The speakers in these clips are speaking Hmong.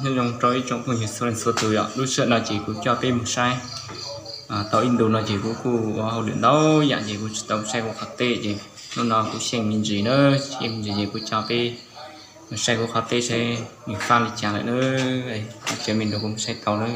Nyob zoo rau ib tsoom phooj ywg txhua leej txhua tus yom, lub sij hawm no ces kuv coj peb mus saib tau ib ntu no ces kuv kuj ua hauj lwm ntau yam ces kuv tsis tau saib kuv qhov teb ces hnub no kuv xyeej me ntsis na, xyeej me ntsis ces kuv coj peb mus saib kuv qhov teb saib nws fab li cas lawm na. Cia me nrog kuv mus saib tau na.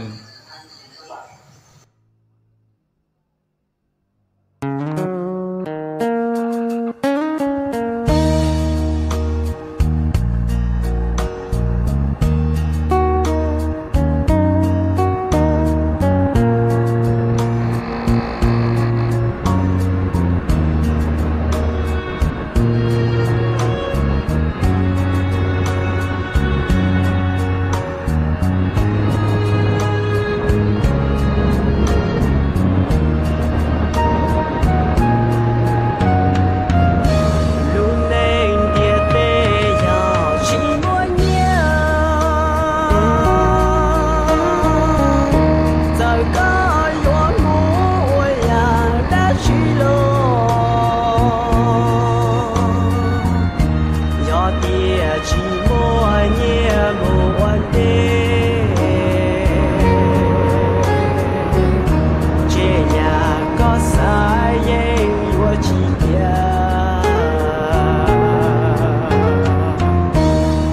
Lub neej ntiaj teb yog tsis muaj nyiaj, txawm koj yuav mus ua yam dab tsi los, yog tias tsis muaj nyiaj mus ua ntej, tsev yam koj xav yeej yuav tsis tiav.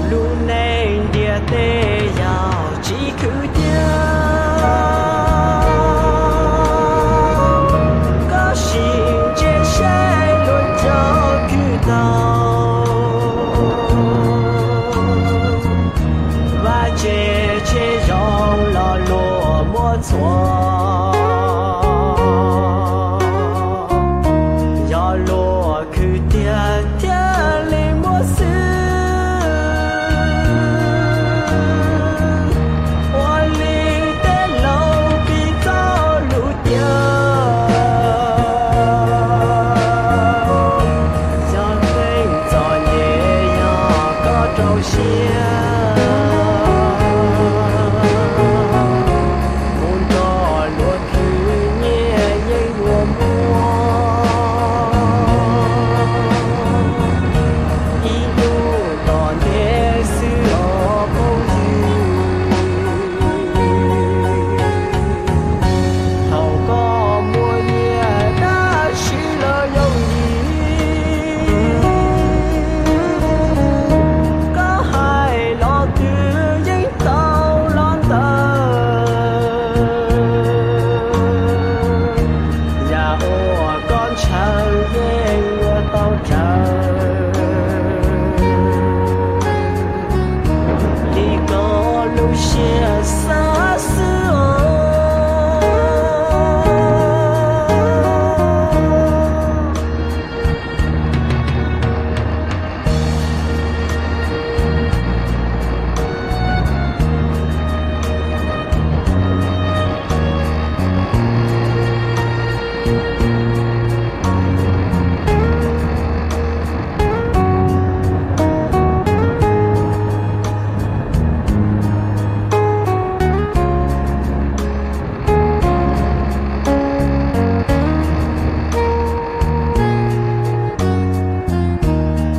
Lub neej ntiaj teb yog tsis khwv tiag, koj sim ntsia saib luag cov khwv tau, vaj tse tsheb zoo los luag muab txhua. Yog luag khwv tiag thiaj li muaj xwb, ua li tej laus piv txoj lus tias, yog pheej txom nyem yog koj rau siab, mus nrog luag khwv nyiaj yeej yuav muaj. Ib hnub tom ntej xwb os phooj ywg, thaum koj muaj nyiaj dab tsi los yooj yim, koj hais los twg yeej tau los ntawd. Yam uas koj ntshaw yeej yuav tau raws li koj lub siab xav xwb os.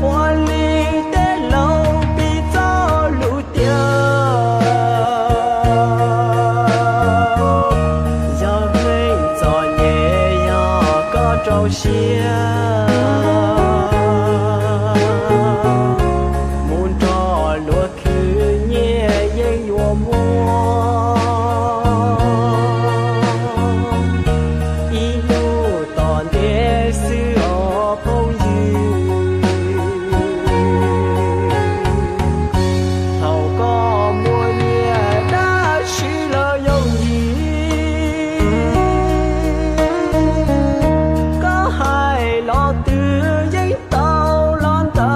Ua li tej laus piv txoj lus tias, yog pheej txom nyem yog koj rau siab, mus nrog luag khwv nyiaj yeej yuav muaj. Ib hnub tom ntej xwb os phooj ywg, thaum koj muaj nyiaj dab tsi los yooj yim, koj hais los twg yeej tau los ntawd.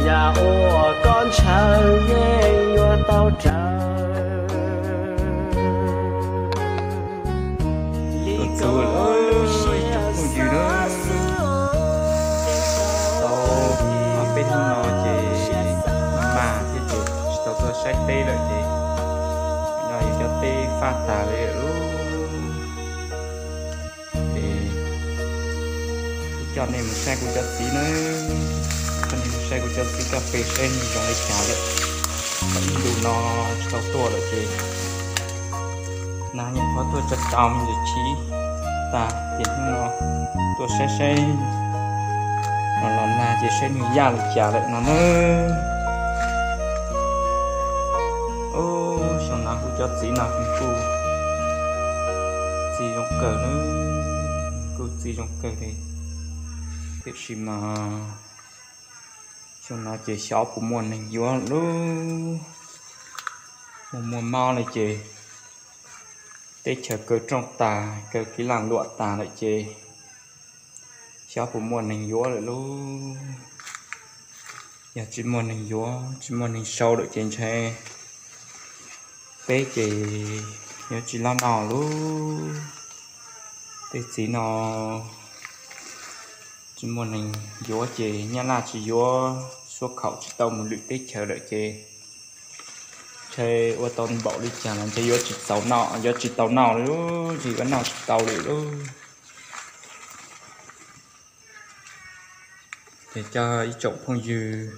Yam uas koj ntshaw yeej yuav tau raws li koj lub siab xav xwb os. Tau peb hnub no ces mag thiab ces tsis tau tuaj saib teb lawm ces no yus cov teb faj tas li lawm lauj. Es kuv coj nej mus saib kuv cov txiv nawb. Saib kuv cov txiv kas fes saib nws zoo li cas lawm. Ib ntus no tsis tau tuaj lawm ces nag nyuam qhuav tuaj tso tsau me ntsis tshiab tas ces hnub no tuaj saib saib, los los nag ces saib nws yaj li cas lawm no na. Xyoo no kuv cov txiv no kuj txi zoo kawg na, kuj txi zoo kawg li. Tiam sis mas xyoo no ces xyov puas muaj neeg yuav lub, muaj muaj mob li ces teb chaws kaw rooj tas, kaw kev lag luam tas lawm ces xyov puas muaj neeg yuav lawm lub. Yog tsis muaj neeg yuav, tsis muaj neeg sau lawm ces ntshe peb ces yuav tsis loj no lub. Tej txiv no tsis muaj neeg yuav ces nyab laj tsis yuav, suab khaum tsis tau mus lwm teb chaws lawm ces ntshe ua tau npaum li cas los ntshe yuav tsis tau noj, yuav tsis tau noj li lub, ntshe yuav noj tsis tau li lub. Ces cov ib tsoom phooj ywg,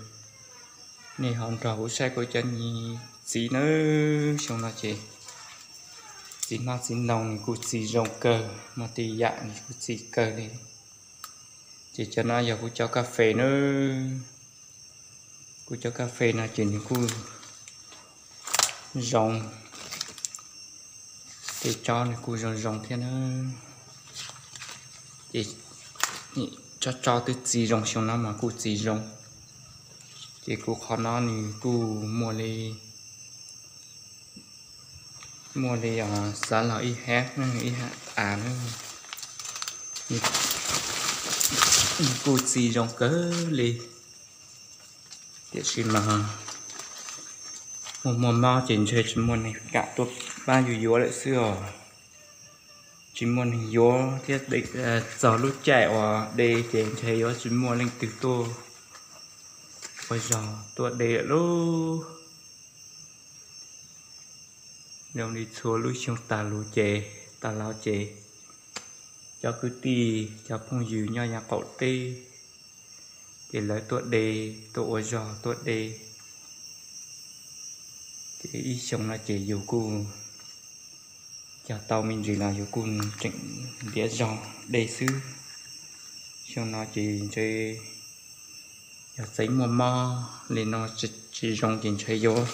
nej ho nrog kuv saib kuv cov niag txiv nawb. Xyoo no ces txiv hmab txiv ntoo nws kuj txi zoo kawg, muaj tej yam nws kuj txi kawg li. Ces cov no yog kuv cov kas fes nawb. Kuv cov kas fes no ces nws kuj zoo, tej tsob nws kuj zoo zoo thiab na. Ces tsob tsob twb txi zoo xyoo no mas kuj txi zoo. Ces kuv qhov no nws kuj muaj li, muaj li xav los ib hab, ib hab av na. Nws kuj txi zoo kawg li. Tiam sis mas muaj muaj mob ces ntshe tsis muaj neeg kam tuaj pab yus yuav lawm xwb os. Tsis muaj neeg yuav thiab, txog lub caij uas de ces ntshe yuav tsis muaj leej twg tuaj ua zog tuaj de lawm lub. Zoo li txhua lub xyoo tas lus ces, tas los ces cov kwv tij cov phooj ywg nyob yav qaum teb ces lawv tuaj de, tuaj ua zog tuaj de. Ces ib xyoo no ces yus kuj cog tau me ntsis los yus kuj tseem ntiav zog de xwb. Xyoo no ces ntshe yog txawm muaj mob li no tsis zoo ces ntshe yuav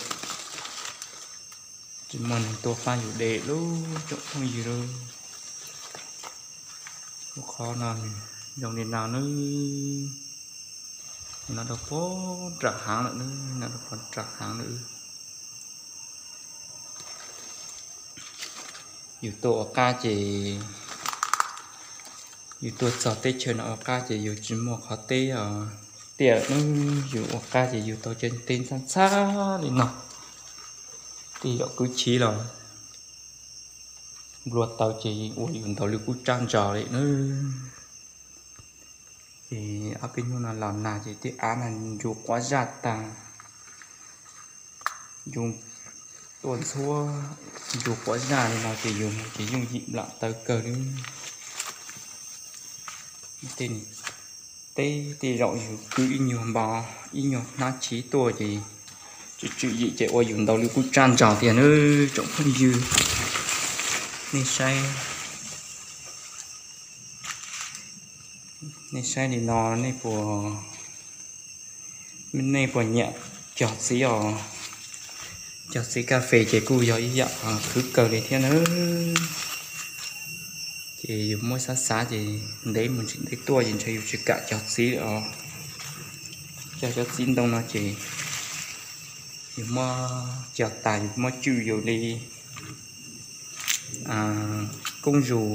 tsis muaj neeg tuaj pab yus de lub, tsoom phooj ywg lub. Lub qhov no zoo li no nawb. No rau puag nram haav lawm nawb, no rau puag nram haav lawm. Yus tuaj ua qab ces, yus tuaj txog teb chaws no ua qab ces yus tsis muaj qhov teb os. Tiam no yus ua qab ces yus tau cov teb ntxhab ntxhab li no, tej zaum kwv chiv los nplua tau ces ua yus ntaus lwm kub tsab ntsos li na. Ces ob peb hnub no los nag ces tej av no ntsuag quav zaj tag, ntsuag tuaj ntxhuab, ntsuag quav zaj li no ces yus mus ces yooj yim nplam taw kawg li. Tej teb tej zaum yus kwv ib nyuag npo, ib nyuag hnab chiv tuaj ces tswm tswm yim ces ua yus ntaus lwm kub tsab ntsos tiag nawb tsoom phooj ywg. Nej saib, nej saib li no nej puas, nej puas nyiam cog txiv os? Cog txiv kas fes ces kuj yog ib yam khwv kawg li thiab nawb. Ces yus muab xav xav ces ntev mus tsis ntev tuaj ces ntshe yus tsis kam cog txiv os. Cog cov txiv ntoo no ces yus muab cog tas yus muab cwj yus li koob zog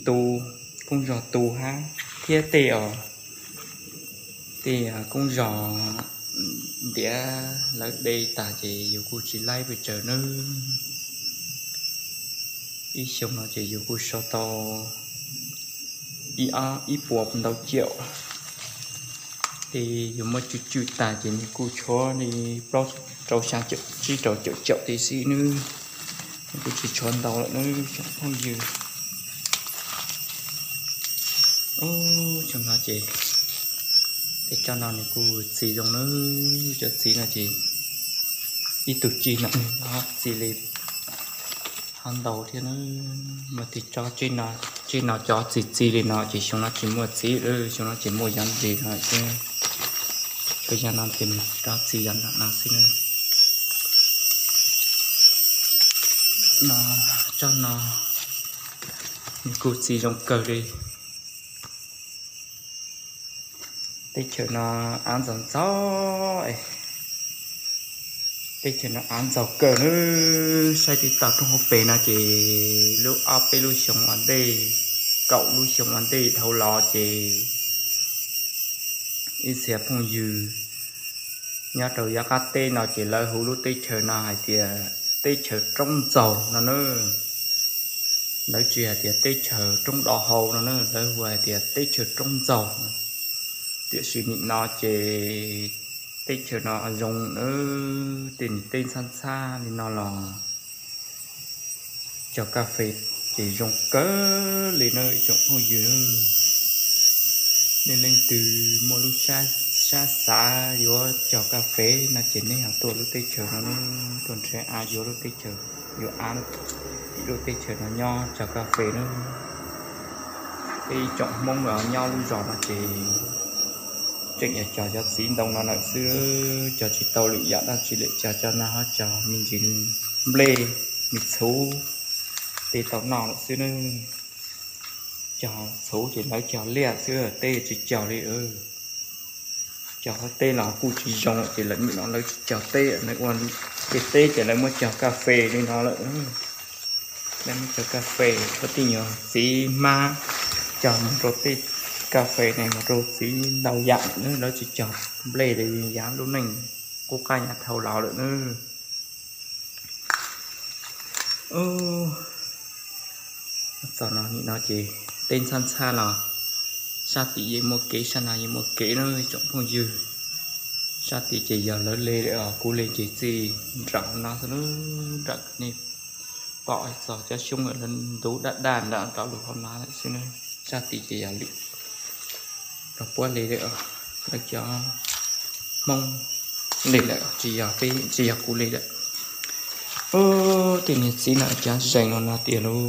tu, koob zog tu hab thiab tej os, tej koob zog ntiav lawv de tas ces yus kuj tsis laib pes tsawg nawb. Ib xyoo no ces yus kuj sau tau ib puas ntau caum. Ces yus muab tswj tswj tas ces nws kuj tshuav li plaub rau xya caum tsib rau caum caum tib si nawb. Nws kuj tsis tshuav ntau lawm nawb tsoom phooj ywg. Ub, xyoo no ces Cov no nws kuj txi zoo na, cov txiv no ces ib tug ci no txi li ho ntau thiab na. Muaj tig tsob, tsob no cov txi txi li no ces xyoo no tsis muaj txiv lawm, xyoo no ces muaj yov ntsis no xwb. Peb yog no ces rov txi yov no xwb na. No, tsob no nws kuj txi zoo kawg li. Teb chaws no av ntxaug ntxaug, teb chaws no av ntxaug kawg na. Saib tib toj roob hauv pes no ces lub ob peb lub xyoo ua ntej, kaum lub xyoo ua ntej dhau los ces ib txhia phooj ywg nyob rau yav qab teb no ces lawv hu lub teb chaws no hais tias teb chaws roob ntxaug no na. Lawv tsis hais tias teb chaws roob do hau no na, lawv hu hais tias teb chaws roob ntxaug. Tiam sis nim no ces teb chaws no zoo na, tej niag teb ntxhab ntxhab li no los cog kas fes ces zoo kawg li na ib tsoom phooj ywg. Nej leej twg muaj lub sab xav yuav cog kas fes no ces nej ho tuaj lub teb chaws no, tuaj nrhiav av yuav lub teb chaws, yuav av tim lub teb chaws no nyob cog kas fes na. Peb ib tsoom Hmoob nyob lub zos no ces tseem yog cog cov txiv ntoo no lawm xwb, cog tsis tau lwm yam dab tsi li, cog cov no ho cog me ntsis nplej, me txhuv, tej tau noj lawm xwb na. Cog txhuv ces lawv cog liaj xwb, teb tsis cog li. Cog teb los kuj tsis zoo ces lawv nim no lawv tsis cog teb, lawv ua tej teb ces lawv muab cog kas fes li no lawm. Lawv muab cog kas fes, lawv tej nyuag txiv hmab cog mus rau tej kas fes ne, mus rau txiv ntau yam na, lawv tsis cog nplej li, yav lub neej qub qab yav dhau los lawm na. Txog no nim no ces teb ntxhab ntxhab los sab tid yeej muaj kev, sab no yeej muaj kev na tsoom phooj ywg. Sab tid ces yog lawv le lawm os, kuv le ces txij nram no xwb na, nram nej pom txog cov xyoob lawv ntub daj daj nram rov lug hauv no lawm xwb na. Sab tid ces yog lwm rau puab le lawm os, lawv cov Hmoob le lawm, tsis yog peb, tsis yog kuv le lawm. Ub, tej niag txiv no cov zeeg no no tiag lauj,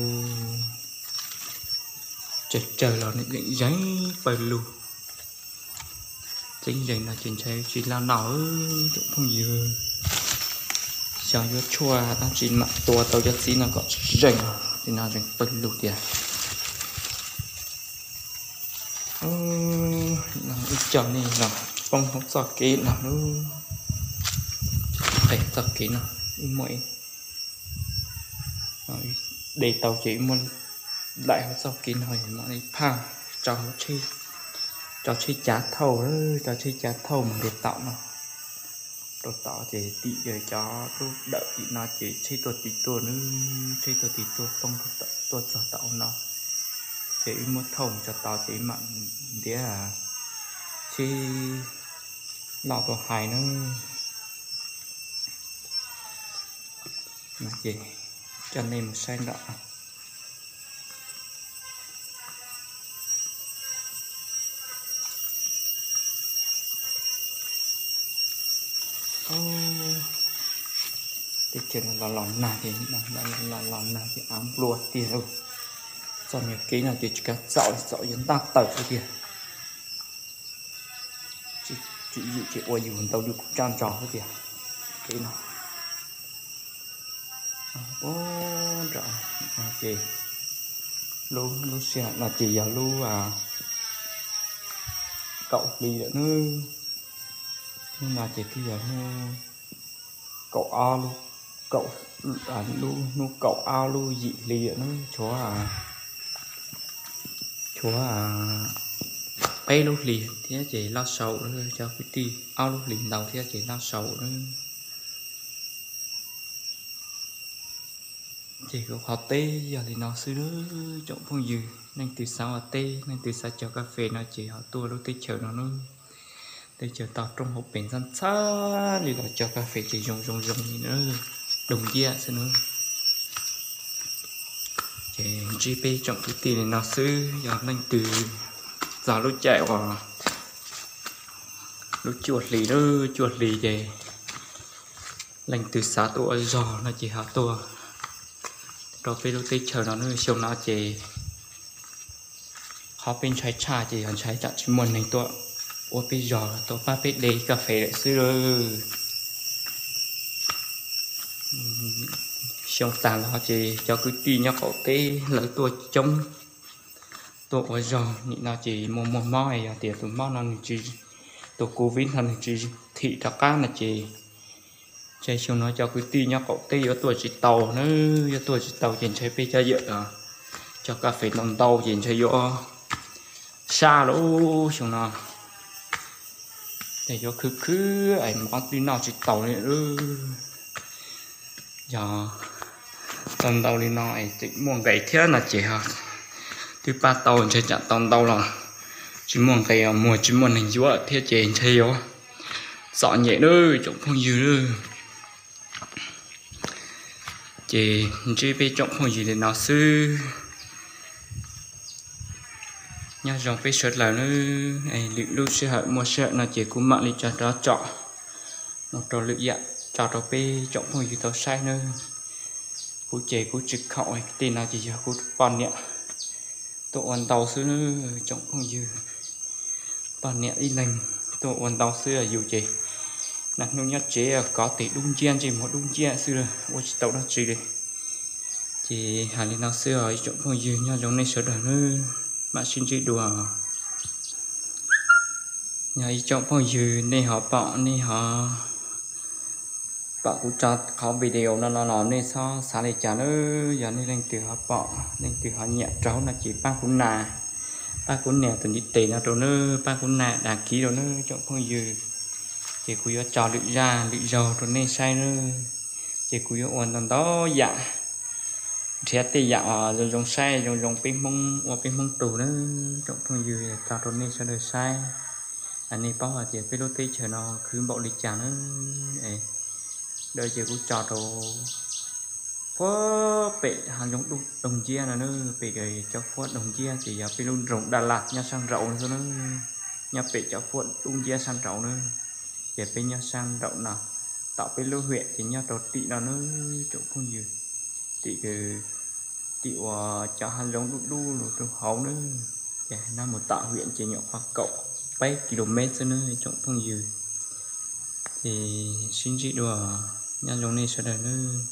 tsawg tsawg los nws yeej zeeg pawg lug. Txiv zeeg no ces ntshai tsis laj noj, tsoom phooj ywg. Xyov yuav tshuaj dab tsi mam tua tau cov txiv no kom tsis zeeg, txiv no zeeg pawg lug tiag. Ib co nej los poob hauv txoj kev no, txoj kev no ib muaj de tau ces ib muaj laim hauv txoj kev no mam li phaj tso tsheb cav thauj, tso tsheb cav thauj mus rau tom no. Rau tom ces tim cov lub dawm tim no ces tsheb tuaj tim tuaj na, tsheb tuaj tim tuaj poob tuaj txog tom no. Ces wb muab thauj mus tso tod ces wb mam ntiav tsheb loj tuaj hais na. Ces coj nej mus saib nram. Teb chaws no los los nag ces, los los nag ces av nplua tiag lauj. Txoj niag kev no ces tsis kav txaus li, txaus yuav ntaj tawm xwb tiag. Tsis yim ces ua yus ntau li kuv tsab ntso xwb tiag. Kev no, ces lub, lub sij hawm no ces yog lub kaum hli lawm nawb. Hnub no ces twb yog hnub kaum ob, lub, lub hnub kaum ob lub yim hli lawm nawb. Tshuav, tshuav peb lub hlis thiab ces loj saud lawm cov kwv tij, ob lub hlis ntau thiab ces loj saud lawm. Ces kuv qhov teb yog li no xwb nawb tsoom phooj ywg. Leej twg xav ua teb, leej twg xav cog kas fes no ces ho tuaj lub teb chaws no nawb. Teb chaws toj roob hauv pes ntxhab ntxhab li los cog kas fes ces zoo zoo zoo li na, doog ciaj xwb nawb. Ces ntsib peb tsoom kwv tij li no xwb, yog leej twg txog lub caij uas Lub cuaj hlis, lub cuaj hlis ces leej twg xav tuaj ua zog no ces ho tuaj rau peb lub teb chaws no nawb. Xyoo no ces qhov peb ntshai tshaj ces yog ntshai tsam tsis muaj neeg tuaj ua peb zog, tuaj pab peb de kas fes lawm xwb lawm. Xyoo tag los ces cov kwv tij nyob qaum teb lawv tuaj coob, tuaj ua zog. Nim no ces muaj muaj mob, yog tias tus mob no nws tsis, tus covid no nws tsis thim rov qab no ces ntshai xyoo no cov kwv tij nyob qaum teb yuav tuaj tsis tau na. Yuav tuaj tsis tau ces ntshai peb cov yawm os, cov kas fes ntau ntau ces ntshai yuav sab lawm xyoo no. Ces yuav khwv khwv es mov twb noj tsis taus li. Yog tau ntau li no es tseem muaj nqe thiab no ces twb pab tau, ntshai tsam tau ntau los tsis muaj nqe, muag tsis muaj neeg yuav thiab ces ntshai yuav txom nyem nawb tsoom phooj ywg. Ces ntsib peb tsoom phooj ywg li no xwb. Nyob zoo peb sawv daws nawb, lwm lub sij hawm muaj sij hawm no ces kuv mam li tso rov tso mus rau lwm yam tso rau peb tsoom phooj ywg tau saib nawb. Kuv ces kuv tsis khaum, tej no ces yog kuv poj niam tuaj ua ntau xwb nawb tsoom phooj ywg. Poj niam ib leeg tuaj ua ntau xwb, yus ces nas hnub nyob tsev kov tes dub nciab ntsej muag dub nciab xwb, ua tsis tau dab tsi li. Ces hais li no xwb os ib tsoom phooj ywg, nyob zoo nej sawv daws nawb, mam sib ntsib dua. Yog ib tsoom phooj ywg nej ho pom, nej ho pom kuv tso qhov video no no los nej txhob xav li cas nawb. Yog nej leej twg ho pom, leej twg ho nyiam raug no ces pab kuv na, pab kuv nias tus ntiv tes no rau nawb, pab kuv na đăng ký rau nawb tsoom phooj ywg. Ces kuv yuav tso lwm zaj lwm zaug rau nej saib nawb. Ces kuv yuav ua ntau ntau yam, nrhiav tej yam zoo zoo saib, zoo zoo peb Hmoob ua peb Hmoob tug nawb tsoom phooj ywg, tso rau nej sawv daws saib. Nej paub hais tias peb lub teb chaws no khwv npaum li cas nawb. Dawm ces kuv tso rau puag pem hav zoov dub doog nciab no nawb, pem cov fuab doog nciab ces yog peb lub nroog Đà Lạt nyob sab nraud xwb nawb. Nyob pem cov fuab dub nciab sab nraud nawb. Ces peb nyob sab nraud no, tom peb lub hiam ces nyob rau tim no nawb tsoom phooj ywg. Tim, tim uas cov hav zoov dub dub los rau hauv nawb. Ces nyob mus tom hiam ces nyuam qhuav kaum peb ki lo mev xwb nawb tsoom phooj ywg. Ces sib ntsib dua, nyob zoo nej sawv daws nawb.